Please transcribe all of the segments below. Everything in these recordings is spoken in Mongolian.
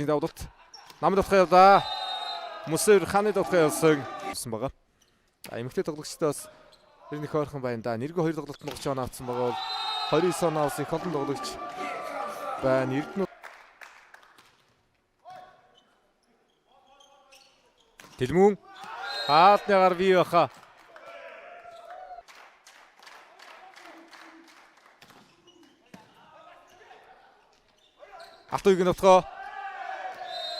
Дөржийн давуулалт. Намд утгаа явлаа. Мөсөр хааны давтгаа явсан гэсэн байгаа. За эмэгтэй тоглогчтой бас тэр нэг ойрхон байна да. Нэргүй хоёр тоглолтод 30 оноо авсан байгаа бол 29 оноо авсан их олон тоглогч байна. Эрдэнэ Тэлмүн хаалтны гар бий баха. Алтан үеийн довтгоо.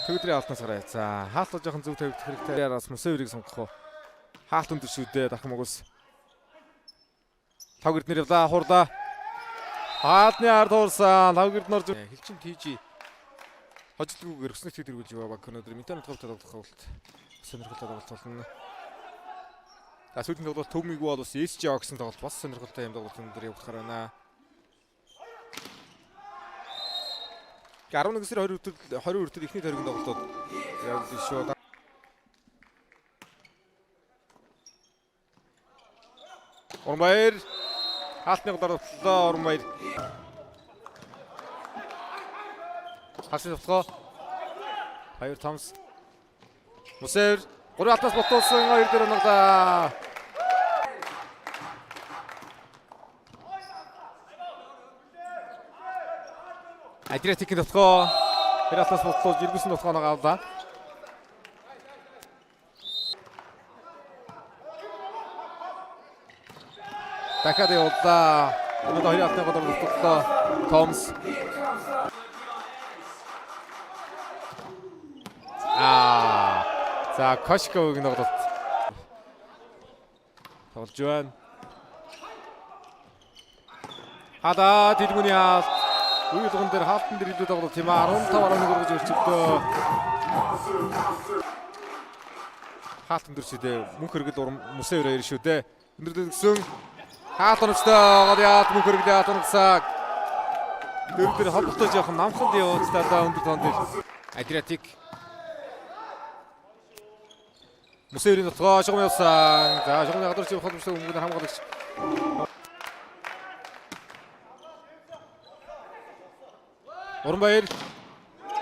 Төгдрийн алтнаас гараа. За хаалт жоохон зөв тавигдах хэрэгтэй. Яраас Мөсөөрийг сонгох уу? Хаалт өндөр шүү дээ. Дархан Могос. Лав Эрдэнээр явлаа. Хурлаа. Хаалтны ард хуурсан. Лав Эрдэнэ орж хилчин тийжи хожлгүйгээр өснөх тэргүүлж яваа баг өнөөдөр Митаны тоглолт тоглох тоглолт сонирхолтой тоглолт болно. За сүүлийн тоглолт Төв Мигүү бол бас SG гэсэн тоглолт бас сонирхолтой юм тоглолт өнөөдөр явуулахаар байна. 11 сарын 20 хүртэл 20 хүртэл эхний тойргийн тоглолтууд явуулсан шүү. Урмаяр хаалтны голоор утлаа Урмаяр. Хагас довтгоо. Баяр Томс. Мусэр 3 алтаас ботуулсан 2 дээр оноглаа. Адриатикийн довтгоо. Тэр алтаас ботлуулж эргүүлсэн довтгооноо авлаа. Дахиад явууллаа. Өнөөдөр хоёр алтны голоор довтлоо. Томс. Аа. За Кошковыг тоглолт. Тоглож байна. Хадаа дэлгүүний хаалт. Үе болгон дээр хаалтан дээр илүү тоглолт юм аа. 15 11 гэж өрчөлдөө. Хаалт өндөр шүү дээ. Мөнх хөргөл урам мөсөн өрөө шүү дээ. Өндөрлөгсөн хаалт оновчтой. Гол яалт мөнх хөргөл яалт оновчсаа. Дөрөв дээр холболтой жоохон намханд явуулсан да өндөр тоон дээр. Адриатик Мөсөрийн нутгаа шугам явсан. За шугамны гадуур явах боломжтой хүмүүний хамгаалагч. Уран баяр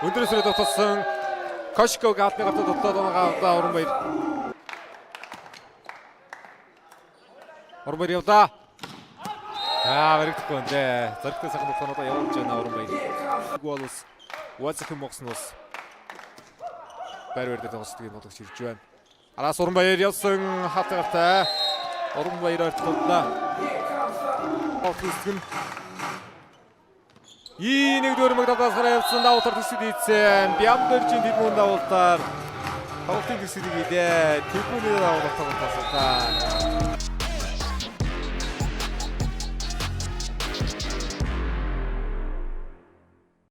өндрөөс өрөө тогтсон. Кошког албаны гартаа дотоод авлаа Уран баяр. Уран баяр явлаа. Аа баригдахгүй байна дээ. Зоригтой сайхан дотооноо явуулж байна Уран баяр. Гол ус Уазах Мокс нь бас байр байр дээр тоглосдог юм болгож ирж байна. Араас Уран баяр явсан хатгартай. Уран баяр ойртоллоо. Хэсэг нь И нэгдүгээр магдалаас гараа явсан давуултаар төсөд ийцэн. Бямдөржийн тэдмүүн давуултаар тоглолтын төсөлийг идэ. Тэдмүүний давуулт тоглолтоос та.